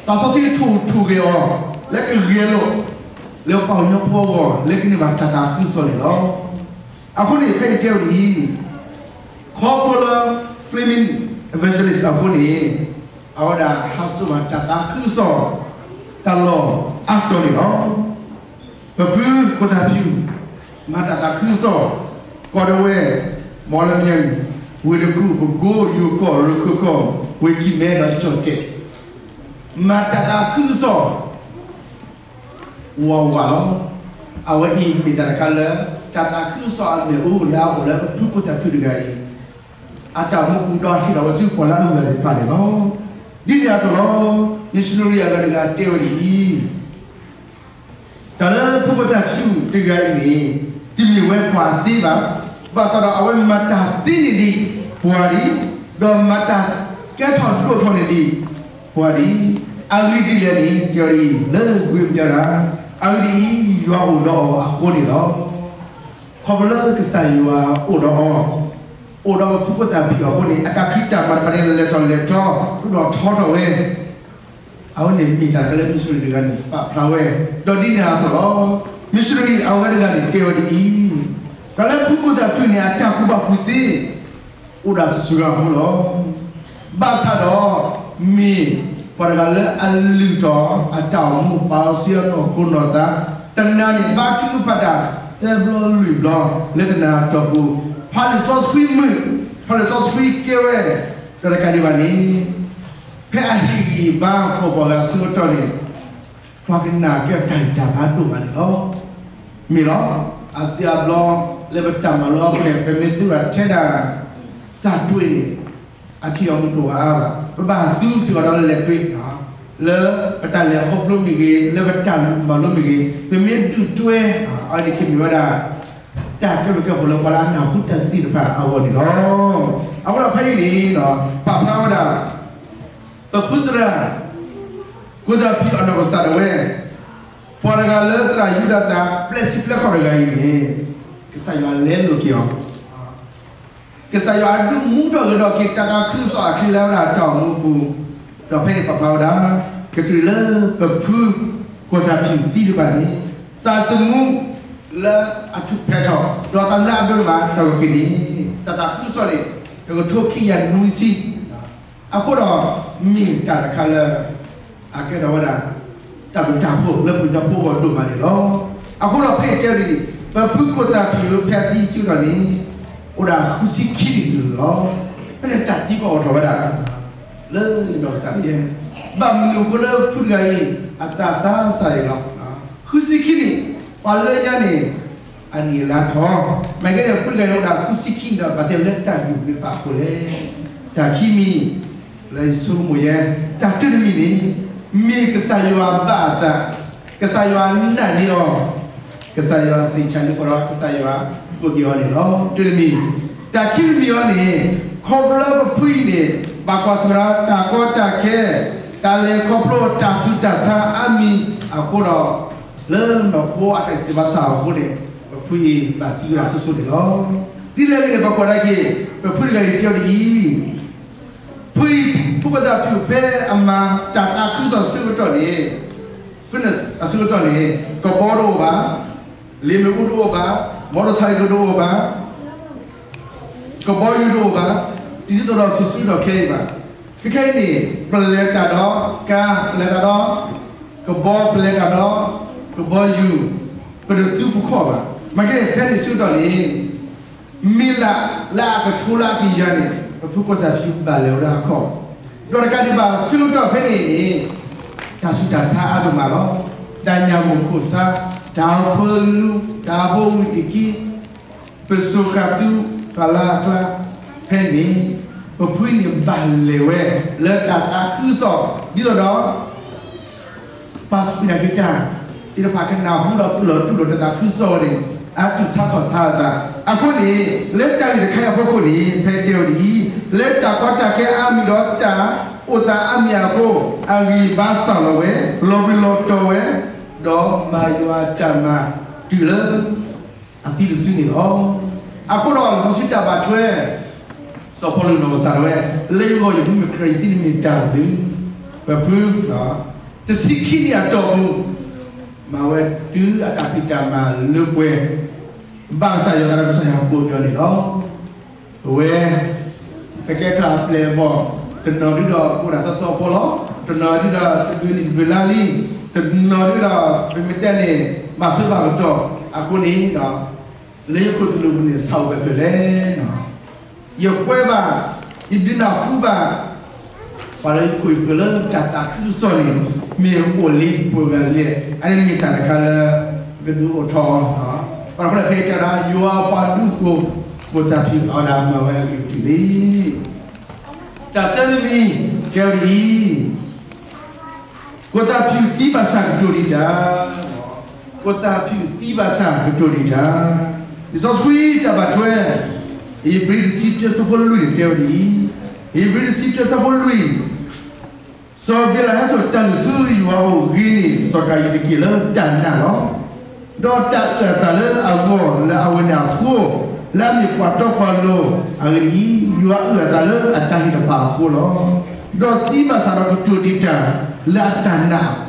သးစီဆှံထိၣ်ဟူးထိၣ်ဂဲၤအီၤ လၢကဂဲၤလိာ် လၢပှၤကညီဖိအဂီၢ် လၢကန့ၢ်ဘၣ်တၢ်သးခုကစီၣ်န့ၣ်လီၤ. အဃိန့ၣ် ဖဲအံၤတဲဝဲဒ်အံၤ, ခီဖျိလၢ Fleming evangelist အဃိန့ၣ် အဝဲဒၣ်ဟးစိာ်ဘၣ်တၢ်သးခုကစီၣ် တၢ်လီၢ်အါတီၤန့ၣ်လီၤ. ပဖုကိၢ်သၣ်ဖၠူၣ် မၤတၢ်သးခုကစီၣ် ကီၢ်ဒဝဲၢ်, မီၣ်လမၠဲၣ်, ဝ့ၢ်တကူၣ်, ပကိ, ယိၤကီၢ်, ရခၢၣ်ကီၢ်, ဝ့ၢ်ကံၢ်မဲဒီးကၠီၣ်တဲၣ်, မၤတၢ်သးခုကစီၣ် ဝးဝးလီၤ. အဝဲအံၤမ့ၢ်တၢ်တခါလၢ တၢ်သးခုကစီၣ်အမ့ၣ်အူလၢအအိၣ်လၢဖုကိၢ်သၣ်ဖၠူၣ်တဂၤအံၤ အတၢ်အိၣ်မူပူၤဒီးဟ့ၣ်လီၤဝဲဆူပှၤလၢအဂၤသ့ၣ်တဖၣ်န့ၣ်လီၤ. ဒ်န့ၣ်အသိးလီၤ, missionary အဂၤတဂၤတဲဝဲဒ်အံၤ, တၢ်လၢဖုကိၢ်သၣ်ဖၠူၣ်တဂၤအံၤန့ၣ် တမ့ၢ်ဝဲပှၤသ့ဘၣ်, ဘၣ်ဆၣ်ဒီးအဝဲမၤတၢ်သ့န့ၢ်ဒံးပှၤဒံး, ဒီးမၤတၢ်ကဲထီၣ်ဒိၣ်ထီၣ်န့ၢ်ဒံးပှၤဒံး, အဂ့ၢ်ဒ်လဲၣ်န့ၣ် တဲဝဲဒ်အံၤ လၢကွံမတၤတဂၤ, အဂ့ၢ်ဒ်အံၤ ယွၤအိၣ်ဒီးအီၤအဃိန့ၣ်လီၤ. ခီဖျိလၢကစၢ်ယွၤအိၣ်ဒီးအီၤ, အိၣ်ဒီးပဖုကိၢ်သၣ်ဖၠူၣ်အဃိန့ၣ် အတၢ်ဖံးတၢ်မၤတဖၣ်န့ၣ် လဲၤထီၣ်လဲၤထီ ထူးထီၣ်ထီထီၣ်ဝဲ, အဝဲန့ၣ်မ့ၢ်တၢ်တခါလၢ missionary တဂၤန့ၣ် ပာ်ဖျါဝဲ, ဒီးဒ်န့ၣ်အသိးလီၤ, missionary အဝဲတဂၤန့ၣ်တဲဝဲဒ်အံၤ, တၢ်လၢဖုကိၢ်သၣ်ဖၠူၣ်န့ၣ် အတၢ်ကူၣ်ဘၣ်ကူၣ်သ့ အိၣ်ဒၣ်စုာ်စုာ်အဃိလီၤ. ဘၣ်ဆၣ်ဒီး မ့ၢ်ပှၤတဂၤလၢအလုၢ်ထီၣ်အတၢ်အိၣ်မူ ပာ်စီဆှံအနီၢ်ခိနီၢ်သး, တနၤန့ၣ် ဘါထုကဖၣ်တၢ်သၢဘျီလွံၢ်ဘျီ လၢတနၤအတီၢ်ပူၤ, ဖးလံာ်စီဆှံမုာ်, ဖးလံာ်စီဆှံကဲဝဲ, ဒီးတကးဒံးဘၣ်န့ၣ် ဖဲအဟ့ၣ်ဂံၢ်ဘါပှၤဂၤအဆၢကတီၢ်န့ၣ် ပှၤကနၣ်က့ၤတၢ်ဂံၢ်တၢ်ဘါဒိၣ်မးန့ၣ်လီၤ. မ့ၢ်လီၤ, အစုအဘျီ လၢပတၢ်မၤလိအပူၤန့ၣ် ပမ့ၢ်သူဝဲထဲဒၣ် စၢ်တွ့န့ၣ် အထံၣ်အီၤမုၢ်တအိၣ်အါဘၣ်, ပဘၣ်သူစ့ၢ်ကီးဒီးလၢလဲၤတွ့, လၢပတၢ်လဲၤခီဖျိမ့ၢ်ဂ့ၤ, လၢပတၢ်မၤလိမ့ၢ်ဂ့ၤ, ပမ့ၢ်ဒုးတွဲ, အဝဲန့ၣ်ကမ့ၢ်ဝဲဒၣ် တၢ်ကဲဘျုးကဲဖှိၣ်လၢပှၤလၢအနၢ်ဟူတၢ်သ့ၣ်တဖၣ်အဂီၢ်န့ၣ်လီၤ. အဃိဒီးဖဲအံၤန့ၣ် ပာ်ဖျါဝဲဒၣ် ပဖုသရၣ် ကိၢ်သၣ်ဖၠူၣ်အနီၢ်ကစၢ်ဒၣ်ဝဲ, ပှၤတဂၤလၢသရၣ်ယူဒၤသၣ် ပျဲၢ်စံပျဲၢ်ခီၣ်တဂၤအံၤန့ၣ်, ကစၢ်ယွၤလဲလိာ်က့ၤအီၤ, ကစၢ်ယွၤဒုးမူထီၣ်ဂဲၤထီၣ်က့ၤ တၢ်သးခုကစီၣ်အချ့လၢဝဲဒၣ်တၢ်အိၣ်မူအပူၤ, ဒီးဖဲန့ၣ်ပာ်ဖျါဝဲဒၣ် ကတၢၢ်လၢပဖုကိၢ်သၣ်ဖၠူၣ်သံတဖၣ်န့ၣ် သးသမူလၢအထူၣ်ဖျဲးထီၣ် ဒီးသးလၢအဒိးန့ၢ်ဘၣ်တၢ်ဂ့ၤက့ၤန့ၣ် တၢ်သးခုကစီၣ်န့ၣ် တကထိခံကယၤနွံဆံ အဃိဒီး မ့ၢ်တၢ်တခါလၢ အကဲထီၣ်ဝဲဒၣ် တၢ်ဘျုးတၢ်ဖှိၣ်လၢပှၤကညီဖိအဂီၢ်ဒိၣ်မးန့ၣ်လီၤ. အဃိဒီးဖဲအံၤတဲဝဲဒၣ် ပဖုကိၢ်သၣ်ဖၠူၣ်ဖဲသံအဆၢကတီၢ်န့ၣ် အိၣ်ဒၣ်ဃုဆံခံနံၣ်န့ၣ်လီၤ. ဖဲန့ၣ်တၢ်သံကွၢ်အိၣ်ထီၣ်ဝဲဒၣ် လၢယနီၢ်ကစၢ်ဒၣ်ယဲ ဘၣ်မနုၤအဃိလၢဖုတဂၤအံၤ အသးစၢ်စၢ်အံၤလီၤ. ဃုဆံခံနံၣ် ပှၤလၢညါန့ၣ် အနံၣ်အလါထီၣ်, မ့ၢ်ကဲန့ၣ် ဖုတဂၤအံၤအိၣ်ဒၣ်ဃုဆံခံနံၣ်ဒီး ဘၣ်သ့ၣ်လၢတၢ်ဂ့ၢ်မနုၤအဃိလဲၣ်. တၢ်ခံမံၤ လၢယဆိကမိၣ်ယဲ တၢ်တမံၤန့ၣ် မ့ၢ်ကစၢ်ယွၤဘၣ်အသး, ကစၢ်ယွၤနာ်န့ၢ်အီၤ, ကစၢ်ယွၤစံးဆၢန့ၢ်အီၤဒီး ကစၢ်ယွၤကိးက့ၤအီၤန့ၣ်လီၤ. တမံၤ, တၢ်ခံမံၤအံၤန့ၣ် ခီဖျိပဖုအံၤန့ၣ် ဘၣ်ကွၢ်ဆၢၣ်မဲာ်ဒီးတၢ်ကီတၢ်ခဲ, တၢ်လဲၤခီဖျိ တၢ်ဆူးတၢ်ဆါအါမံၤအဃိဒီး လၢနီၢ်ခိအတၢ်စံးဘၣ်ဆၣ်အဃိန့ၣ် ပဖုအံၤဘၣ်သံဝဲဒၣ်ဆိဆိန့ၣ်လီၤ. ဒ်လဲၣ်ဂ့ၤန့ၣ် ပကွၢ်ဒၣ်က့ၤ ပဖုတဂၤအံၤတဲအီၤဒ်အံၤ, ဖုအံၤ ဖုကိၢ်သၣ်ဖၠူၣ်ဖဲအမၤတၢ်သးခုကစီၣ်အဆၢကတီၢ်န့ၣ်, ဖဲန့ၣ်အဆၢကတီၢ်န့ၣ် ကဘီတအိၣ်ဘၣ်, လ့မ့ၣ်အူတအိၣ်ဘၣ်, မီတစါကတအိၣ်ဘၣ် ကဘီယူၤတအိၣ်ဘၣ်, တဒ်သိးဒီးစုစုဒီးခဲအံၤဘၣ်. ခဲခဲအံၤန့ၣ် ပလဲၤတၢ်ဒီးကါ, ပလဲၤတၢ်ဒီး ကဘီ, ပလဲၤတၢ်ဒီး ကဘီယူၤ, ပတသူပခီၣ်ဘၣ်. မ့ၢ်ကဲန့ၣ် ဖဲန့ၣ်ဆၢကတီၢ်န့ၣ် မ့ၢ်လၢအကထိလၢအကယၤန့ၣ် ပဖုကိၢ်သၣ်ဖၠူၣ်ဘၣ်လဲၤဝဲဒၣ်အခီၣ်, ဒီးတကးဒံးဘၣ်ဆၢကတီၢ်ဖဲန့ၣ်န့ၣ် တၢ်ဆူးတၢ်ဆါအါဒိၣ်မးလီၤ. တၢ်ညၣ်ဂိၢ်ခိၣ်ဆါ, တၢ်ဖိလူ, တၢ်ဖိဝံၤတက့ၢ် ပစိၤဃာ်သူ ပှၤလၢအကျါ, ဖဲန့ၣ် ပဖုန့ၣ်ဘၣ်လဲၤဝဲ လၢတၢ်သးခုကစီၣ် ဒ်သိးဒီး ပှၤစူၢ်က့ၤနာ်က့ၤတၢ်သ့ၣ်တဖၣ် ကနၢ်ဟူဒီးပလီၢ်တူၢ်လိာ်တၢ်သးခုကစီၣ်ဝဲန့ၣ် အါတူၢ်ဆါထီၣ်ဆါအသး. အဃိန့ၣ် လၢတၢ်ဂ့ၢ်တခါအံၤအဖီခိၣ်န့ၣ် ဖဲတဲဝဲဒ်အံၤ, လၢတၢ်ကီတၢ်ခဲအါမံၤဒီးတၢ်အိၣ်သးအါမံၤအဃိ အဂံၢ်ဘါစၢ်လီၤဝဲ, လီၤဘှံးလီၤတီၤဝဲ, ဒီးမၤယွၤတၢ်မၤတုၤလၢ အသံတစုန့ၣ်လီၤ. အဃိဒီးလံာ်စီဆှံတၢ်ဘၣ်ထွဲ စီၤပီလူးနီၢ်ကစၢ်ဒၣ်ဝဲ လၢယဂီၢ်ယမူမ့ၢ်ခရံာ်ယသံန့ၣ်မ့ၢ်တၢ်ဘျုး, ပဖု တဆံခံနံၣ်အတီၢ်ပူၤ မၤဝဲတုၤအတၢ်ဖံးတၢ်မၤလၢပှဲၤ ဘၣ်ကစၢ်ယွၤသးဒီးကစၢ်ယွၤကိးက့ၤအီၤန့ၣ်လီၤ. ပဝဲ ပကဲထီၣ်အပျဲၢ်အဘီၣ် တနီၤဒုဒီးအိၣ်ဒၣ်သီသီဖီလီၤ, တနီၤဒုဒီးတဘျုးနံၣ်တဘျုးလါလံ, တနီၤဒုဒီး ပမ့ၢ်တဲန့ၣ် ဘၣ်ဆၢဘၣ်ကတီၢ်အဃိန့ၣ်ဒီး လၢယခိၣ်သလုးပူၤန့ၣ် ဆၣ်အိၣ်ဖဲလဲၣ်, ယကွဲဘၣ်, ယဒုးနၢ်ဟူဘၣ် ပှၤလၢယခိၣ်ယဃၢၤလၢတၢ်သးခုကစီၣ်န့ၣ် မ့ၢ်အိၣ်လံပှဲၤဂၤလဲၣ်, အန့ၣ်မ့ၢ်တၢ်တခါလၢ ကဒုးအိၣ်ထီၣ်အီၤ, ပှၤတဖၣ်လၢဖဲတဲဒၣ် ယွၤပှၤဒူခိၣ် ကိၢ်သၣ်ဖၠူၣ်အဝဲဒၣ်မၤဝဲအဂ့ၢ်တုၤလံ. တၢ်သၢမံၤမံၤ တဲဝဲဒ်အံၤ, ကိၢ်သၣ်ဖၠူၣ်သံဘၣ်ဆၣ်ကတိၤဒံးတၢ်, ကိၢ်သၣ်ဖၠူၣ်သံဘၣ်ဆၣ်ကတိၤဒံးတၢ်, လံာ်စီဆှံတၢ်ဘၣ်ထွဲ ဧ့ၤဘြံၤတဆံတၢဆၢဖိလွံၢ်န့ၣ်တဲဝဲဒ်အံၤ, ဧ့ၤဘြံၤတဆံတၢဆၢဖိလွံၢ်, စီၤဘ့လးဟဲစိာ်တၢ်လုၢ်ဆူယွၤအအိၣ်ဂ့ၤန့ၣ် စီၤဒၤဝံးတက့ၢ်လၢတၢ်နာ်လီၤ. ဒီးတၢ်အုၣ်အသးလၢအဂီၢ်လၢအဝဲန့ၣ်အဃိ, လၢအမ့ၢ်ပှၤတီပှၤလိၤအဂ့ၢ်ဒ်အံၤ, ယွၤအုၣ်အသးလၢအတၢ်ဟ့ၣ်တဖၣ်အဃိလီၤ. ဒီးသံဘၣ်ဆၣ်ဒီးကတိၤဒံးတၢ်လၢအတၢ်နာ်အ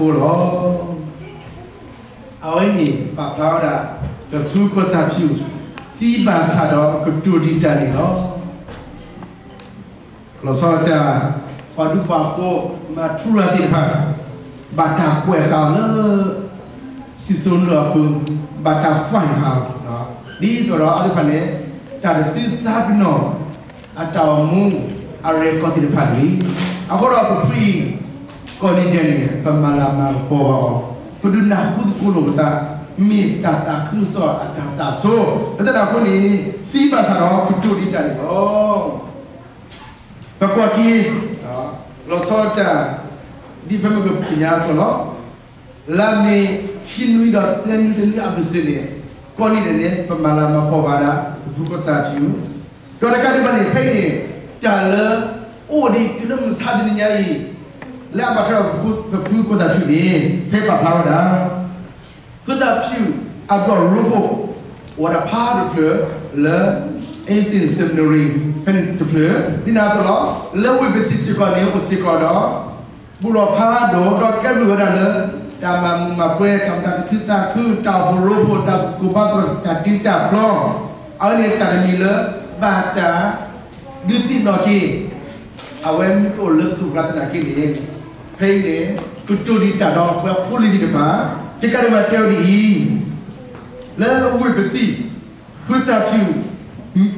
ဃိလီၤ. အဝဲန့ၣ်ပာ်ဖျါဝဲဒၣ် ပဖုကိၢ်သၣ်ဖၠူၣ် သံဘၣ်ဆၣ်ဒီးကတိၤဒံးတၢ်န့ၣ်လီၤ. လီၤဆီဒၣ်တၢ် ပှၤဒူပှၤယိၤ မၤထူရၤသ့ၣ်တဖၣ် ဘၣ်တၢ်ကွဲးဃာ်အီၤလၢ စံၣ်စိၤနုာ်အပူၤ, ဘၣ်တၢ်ဖးဃာ်အီၤ, ဒ်သိးဒီးအဝဲသ့ၣ်တဖၣ်န့ၣ် တၢ်တသုသးပ့ၤနီၣ် အတၢ်အိၣ်မူ အရဲၣ်ကီၢ်သ့ၣ်တဖၣ်န့ၣ်, အဃိဒီးပဖုအံၤ ကိးနံၤဒဲးန့ၣ် ပမၤလၤမၤကပီၤဘၣ်အီၤ, ပဒုးနၢ်ဟူသကိးလိာ်ပသး မ့ၢ်တၢ်သးခုကစီၣ်အတၢ်သးဆိ, လၢတၢ်န့ၣ်အဃိန့ၣ် သံဘၣ်ဆၣ်ဒီးကတိၤဒံးတၢ်န့ၣ်လီၤ. ပကွၢ်က့ၤ လီၤဆီဒၣ်တၢ် ဒ်ဖဲမ့ၢ်ပသ့ၣ်ညါအသိးလီၤ. လါမ့ၤ ခံနွံဒီးသၢနွံတနွံအဘၢၣ်စၢၤန့ၣ် ကိးနံၤဒဲးန့ၣ် ပမၤလၤမၤကပီၤဘၣ်ဒၣ် ပဖုကိၢ်သၣ်ဖၠူၣ်, ဒီးတကးဒံးဘၣ်န့ၣ် ဖဲအံၤန့ၣ် တၢ်လၢအိၣ်ဒံးတုၤလၢမုၢ်ဆါတနံၤညါအံၤ လၢအဘၣ်ထွဲဒီးပဖုကိၢ်သၣ်ဖၠူၣ်န့ၣ် ဖဲပာ်ဖျါဝဲဒၣ် ကိၢ်သၣ်ဖၠူၣ်အဘျီၣ်ရိဖှိၣ် အိၣ်ဝဲဒၣ်ဖးဒိၣ်တဖျၢၣ်လၢ Asian Seminary ဖဲန့ၣ်တဖျၢၣ် ဒ်န့ၣ်အသိးလီၤ. လၢဝ့ၢ်ပသံၣ်စ့ၢ်ကီးန့ၣ် အိၣ်စ့ၢ်ကီးဒီး ဘူးလီၤဖးဒိၣ် ဒီးကဲဘျုးဝဲဒၣ်လၢ တၢ်မၤမူးမၤပွဲ တၢ်မၤတၢ်သူၣ်ခုသးခု တၢ်အိၣ်ဖှိၣ်ရိဖှိၣ် တၢ်ကိးဘါသီ တၢ်တံတၢ်ပျီ အဝဲန့ၣ်တၢ်တမံၤလၢ ဘၣ်တၢ် ဒုးသ့ၣ်နီၣ်က့ၤ အဝဲမ့ၢ်တအိၣ်လၢသူၣ်ရၤသနာ်က့န့ၣ် ဖဲအံၤန့ၣ် ကတိၤဒံးတၢ်ဒီးပှၤဖိလံၤသ့ၣ်တဖၣ် ကဲကးဒံးဘၣ်တဲဝဲဒ်အံၤ, လၢဝ့ၢ်ပသံၣ် ဖုသၣ်ဖၠူၣ်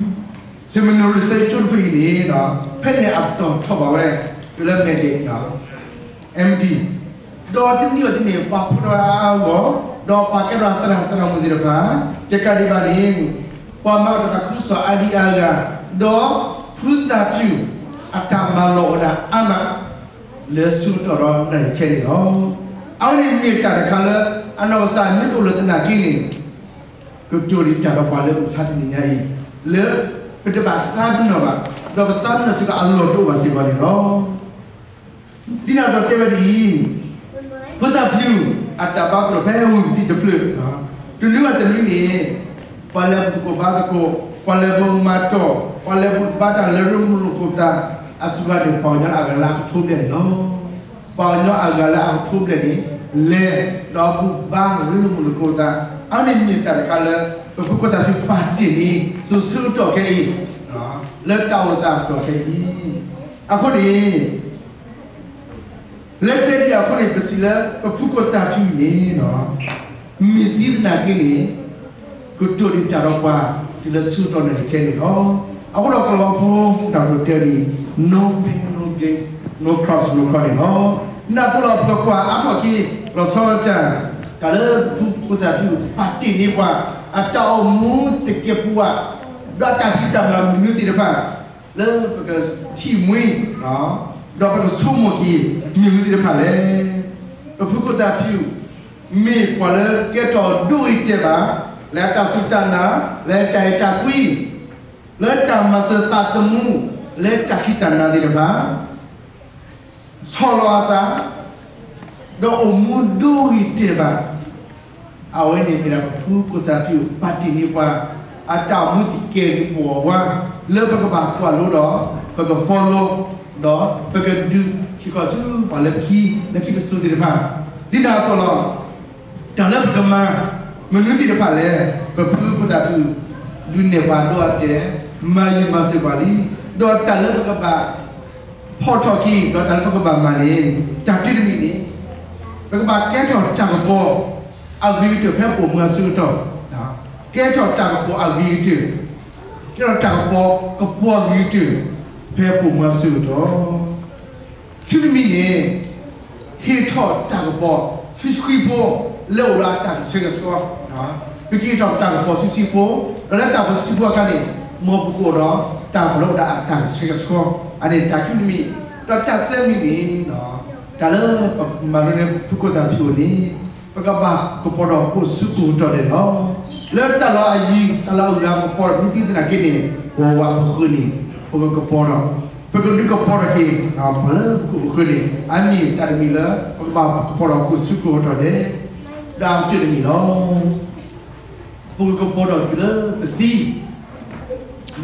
Seminary စဲးကၠိတဖုအံၤန့ၣ် ဖဲန့ၣ်အပတီၢ်ထီၣ်ဘၣ်ဝဲ တုၤလၢမဲာ်ဒဲး M.D ဒီးတနံၤအံၤတနံၤ ပှၤဖှူထီၣ်အါအါဂီၢ်ဂီၢ် ဒီးပှၤကဲထီၣ်သရၣ်သရၣ်မုၣ်သ့ၣ်တဖၣ် ကဲကးဒံးဘၣ်န့ၣ် ပှၤမၤတၢ်သးခုကစီၣ်အါဒံအါဂၤ ဒီးဖုသၣ်ဖၠူၣ် အတၢ်မၤလီၤအိၣ်ဒၣ်အါမး လၢဆၢကတီၢ်ဒီးနံၣ်ခဲန့ၣ်လီၤ. အဝဲန့ၣ်မ့ၢ်တၢ်တခါလၢ အနီၢ်ကစၢ်မ့ၢ်တအိၣ်လၢသနာ်က့န့ၣ် ကတိၤဒံးတၢ်ဒီးပှၤလၢမုၢ်ဆါတနံၤညါအံၤ လၢပတဘၣ်သးပ့ၤနီၣ်ဘၣ်, ဒီးပသးပ့ၤနီၣ်စ့ၢ်ကီးအလီၢ်တအိၣ်ဘၣ်စ့ၢ်ကီးန့ၣ်လီၤ. ဒ်န့ၣ်အသိးတဲဝဲဒ်အံၤ, ဖုသၣ်ဖၠူၣ် အတၢ်ဘါသရိာ်ဖဲဝ့ၢ်ပသံၣ်တဖျၢၣ် တနွံဘၣ်တနွံန့ၣ် ပှၤလဲၤပူၤသကိးဘါသကိး, ပှၤလဲၤပူၤမၤတီၢ်, ပှၤလဲၤပူၤဘါတၢ်လၢရ့လိာ်မုၢ်လိာ်ကိၢ်သး အစူၢ်ကါန့ၣ် ပှၤကညီအဂၤလၢအကထိဘျဲၣ်န့ၣ်လီၤ. ပှၤကညီအဂၤလၢအကထိဘျဲၣ်န့ၣ် လဲၤဒီးပူၤဘါရ့လိာ်မုၢ်လိာ်ကိၢ်သး, အဝဲန့ၣ်မ့ၢ်တၢ်တခါလၢ ပဖုကိၢ်သၣ်ဖၠူၣ်ပာ်တ့ၢ်န့ၣ် စိၤဆၢကတီၢ်ခဲအံၤ လၢတၢ်အိၣ်သးအကတီၢ်ခဲအံၤ, အဃိန့ၣ် လၢကျဲဒ်အံၤအဃိန့ၣ် ပစံးလၢပဖုကိၢ်သၣ်ဖၠူၣ်န့ၣ် မ့ၢ်သံသနာ်က့န့ၣ် ကတိၤဒံးတၢ်ဒီးပှၤ တုၤလၢဆၢကတီၢ်နံၣ်ခဲန့ၣ်လီၤ. အဃိဒီးကလီၤဖိ တၢ်ကတိၤတဲဒ်အံၤ no pain, no gain, no cross, no cross န့ၣ်လီၤ. နာ်သက့လီၤ ပကကွၢ်အါထီၣ်က့ၤ လီၤဆီဒၣ်တၢ် တၢ်လၢပဖုကိၢ်သၣ်ဖၠူၣ်ပာ်တ့ၢ်န့ၢ်ပှၤ အတၢ်အိၣ်မူသကဲးပဝး ဒီးတၢ်ဖံးတၢ်မၤမနုၤသ့ၣ်တဖၣ် လၢပကထံၣ်မှံ ဒီးပကဆိကမိၣ်က့ၤ မ့ၢ်မနုၤသ့ၣ်တဖၣ်လဲၣ်. ပဖုကိၢ်သၣ်ဖၠူၣ် မ့ၢ်ပှၤလၢကဲထီၣ်ဒိဂ့ၤတဲာ်ဘၣ် လၢတၢ်စူၢ်တၢ်နာ် လၢတၢ်အဲၣ်တၢ်ကွံ လၢတၢ်မၤစၢၤသးသမူ လၢတၢ်ခံးတၢ်နၤသ့ၣ်တဖၣ် ဆီၣ်လီၤအသး ဒီးအိၣ်မူဒိဂ့ၤတဲာ်ဘၣ် အဝဲန့ၣ်မ့ၢ်ဒၣ်ပဖုကိၢ်သၣ်ဖၠူၣ် ပာ်တ့ၢ်န့ၢ်ပှၤ အတၢ်အိၣ်မူသကဲးပဝး လၢပကဘၣ်ကွၢ်လိဒီး ပက follow ဒီးပကဒုး ခံခီဆူပှၤလၢခံလၢခံကစိၤသ့ၣ်တဖၣ် ဒ်န့ၣ်အသိးလီၤ. တၢ်လၢပကမၤ မနုၤသ့ၣ်တဖၣ်လဲၣ်. ပဖုကိၢ်သၣ်ဖၠူၣ် ဒုးနဲၣ်ပှၤဒိအတဲာ် မၤယံာ်မၤစၢၤပှၤလံ. ဒီးတၢ်လၢပကဘၣ် ဖီၣ်ထီၣ်က့ၤ ဒီးတၢ်လၢပကဘၣ်မၤန့ၣ် တၢ်တမံၤန့ၣ် ပကဘၣ်ကဲထီၣ်တၢ်ကပီၤ အဂ့ၤကတၢၢ်ဖဲပအိၣ်မူအဆၢကတီၢ်, ကဲထီၣ်တၢ်ကပီၤအဂ့ၤကတၢၢ်, ကဲထီၣ်တၢ်ကပီၤ ကပီၤအဂ့ၤကတၢၢ် ဖဲပအိၣ်မူအဆၢကတီၢ် ခံမံၤန့ၣ် ဟ့ၣ်ထီၣ်တၢ်ကပီၤ ဆှံဆှံဖိ လၢအိၣ်ဒီးအတၢ်ဆၢဂ့ၤဆၢဝါ, ပကဟ့ၣ်ထီၣ်တၢ်ကပီၤဆှံဆှံဖိ ဒီးလၢတၢ်ကပီၤဆှံဆှံဖိအခါန့ၣ် မ်ပကအိၣ်ဒီးတၢ်ကပီၤလၢအိၣ်ဒီးအတၢ်ဆၢဂ့ၤဆၢဝါ, အန့ၣ်တၢ်ခံမံၤ, ဒီးတၢ်သၢမံၤန့ၣ် တၢ်လၢပမၤလိန့ၢ်ဖုကိၢ်သၣ်ဖၠူၣ်န့ၣ် ပကဘၣ်ကပီၤထီၣ်ကိးဆူကိးကတီၢ်ဒဲးလီၤ. လၢတၢ်လီၤအယံၤ တၢ်လီၤအဂၤကပီၤထီၣ် မ့ၢ်သံသနာ်က့န့ၣ် ပဝဲပဃၢၤန့ၣ် ပကကပီၤထီၣ်, ပကဒုးကပီၤထီၣ်က့ၤ ပှၤလၢပခိၣ်ပဃၢၤန့ၣ် အမ့ၢ်တၢ်တမံၤလၢ ပကဘၣ်ကပီၤထီၣ်ကိးဆူကိးကတီၢ်ဒဲး,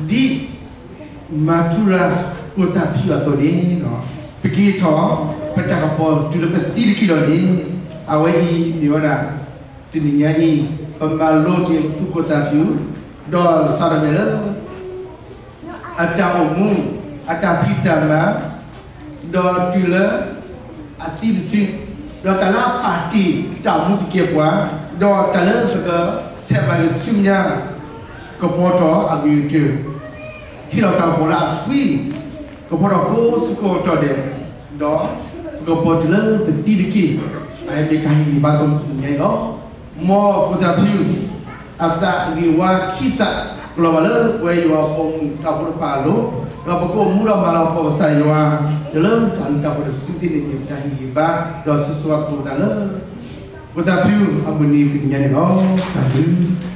ဒီးအကတၢၢ်တမံၤလီၤ. ပကကပီၤထီၣ်တုၤလၢပသံ ဒ် မၤထူရၤကိၢ်သၣ်ဖၠူၣ်အသိးန့ၣ်, ပကဟ့ၣ်ထီၣ် ပတၢ်ကပီၤတုၤလၢပသံတက့ၢ်လီၤန့ၣ်, အဝဲအံၤမ့ၢ်ဝဲဒၣ် တနံၤညါအံၤ ပမၤလိက့ၤဖုကိၢ်သၣ်ဖၠူၣ်, ဒီးစးထီၣ်န့ၣ်လၢ အတၢ်အိၣ်မူ, အတၢ်ဖံးတၢ်မၤ, ဒီးတုၤလၢ အသံတစု, ဒီးတၢ်လၢအပာ်တ့ၢ်တၢ်အိၣ်မူသကဲးပဝး, ဒီးတၢ်လၢပကဆဲးမၤက့ၤဆူမဲာ်ညါ, ကပီၤထီၣ်အဂ့ၤကတၢၢ်, ဟ့ၣ်လီၤတၢ်ကပီၤလၢအဆှံ, ကပီၤထီၣ်ကိးဆူကိးကတီၢ်ဒဲး, ဒီးပကပီၤတုၤလၢပသံတက့ၢ်, အမ့ၢ်တၢ်ဟ့ၣ်ဂံၢ်ဘါသကိးတနံၤညါအံၤလီၤ. မ်ကိၢ်သၣ်ဖၠူၣ် အသးဂ့ၤဝါခံစး ကလီၤဘၣ်လၢပဝဲယွၤအပိာ်မုၣ်တၢ်အိၣ်ဖှိၣ်တဖၣ်အလိၤ, ဒီးပကအိၣ်မူဒီးမၤလၤကပီၤကစၢ်ယွၤ, တုၤလၢတၢ်လုၢ်တၢ်ပှ့ၤတစုသ့န့ၣ် မ့ၢ်ပတၢ်ဟ့ၣ်ဂံၢ်ဘါ, ဒီးဆိၣ်ဂ့ၤဆိၣ်ဝါသကိးပသးလၢ ကိၢ်သၣ်ဖၠူၣ်အမုၢ်နံၤတနံၤညါန့ၣ်လီၤ. တၢ်ဘျုး